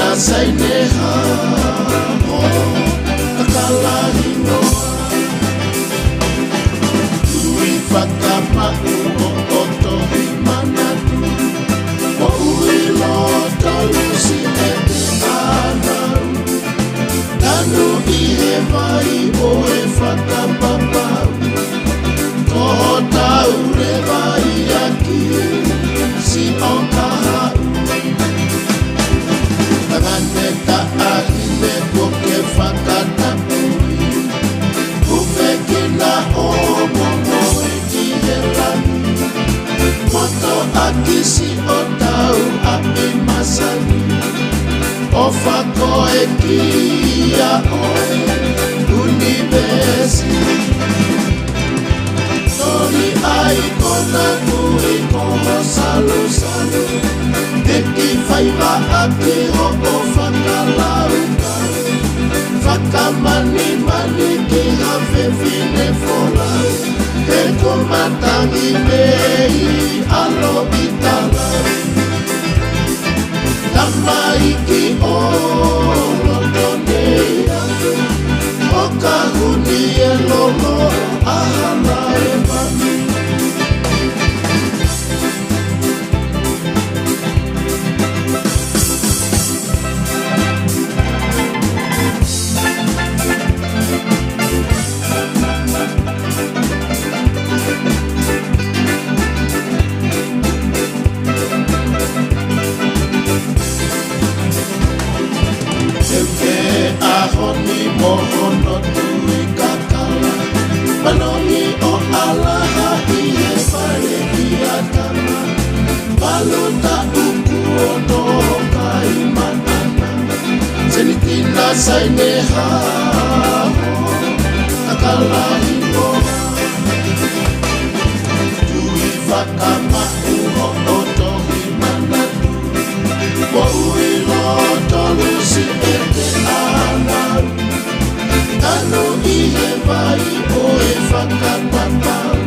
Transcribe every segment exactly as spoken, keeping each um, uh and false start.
Saineha, ʻo Kakalahingoa. Tui fakamaʻu hoʻo tohi manatu, ʻo ui loto lusi ʻete ʻanau. Tanu ʻi he vai ʻo e fakapapau, ko hotau leva ia ki Siʻokahaʻu. Tangata taʻahine kuo ke fakatapui, ʻufekina ʻo momoʻi ki he langi. Moto ʻaki Siʻotau ʻapi masani, ʻofa ko e kia ʻo e ʻunivēsi. Toli ʻa e kona kui ko ho salusalu, ʻEiki faiva ʻaki hoʻo fakalaukau. Fakamanimani ki ha fefine folau, he ko matangi mei ʻAlo ʻItalau. Tamaiki ʻo loto nei atu, ʻo Kahuni e lolo ʻa Halaevani. Teuke ʻa Honi mo hono tui kakala, manongi ʻo ʻalaha ʻi he fale ʻi Atama. Valu taʻu kuo tō kai maʻana, Senitina Saineha, ʻo Kakalahingoa. Tui fakamaʻu hoʻo tohi manatu, ʻo ui loto lusi ʻete ʻanau. Tanu ʻi he vai ʻo e fakapapau,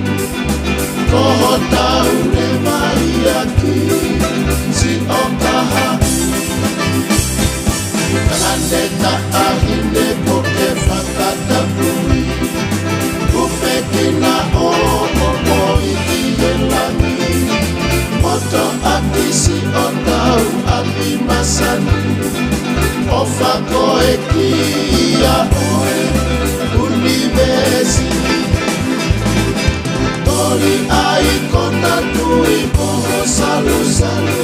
ko hotau leva ia ki Siʻokahaʻu. Tangata taʻahine kuo ke fakatapui, ʻufekina ʻo momoʻi ki he langi. Moto ʻaki Siʻotau ʻapi masani, ʻofa ko e kia ʻo e ʻunivēsi. Toli ʻa e kona kui ko ho salusalu,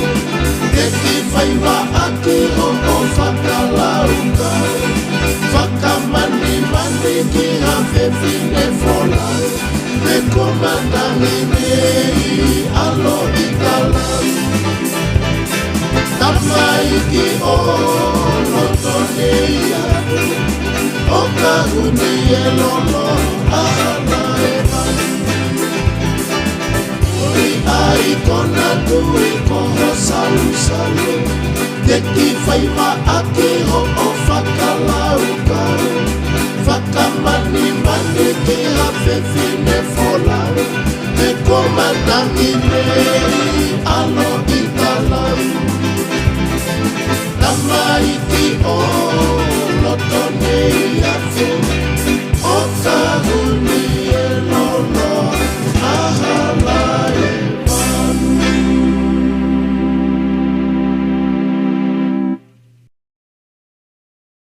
ʻEiki faiva ʻaki hoʻo fakalaukau. Fakamanimani ki ha fefine folau, he ko matangi mei ʻAlo ʻItalau. Tamaiki ʻo loto nei atu, ʻo Kahuni e lolo ʻa Halaevani. Toli ʻa e kona kui ko ho salusalu, ʻEiki faiva ʻaki hoʻo fakalaukau. Fakamanimani ki ha fefine folau, he ko matangi mei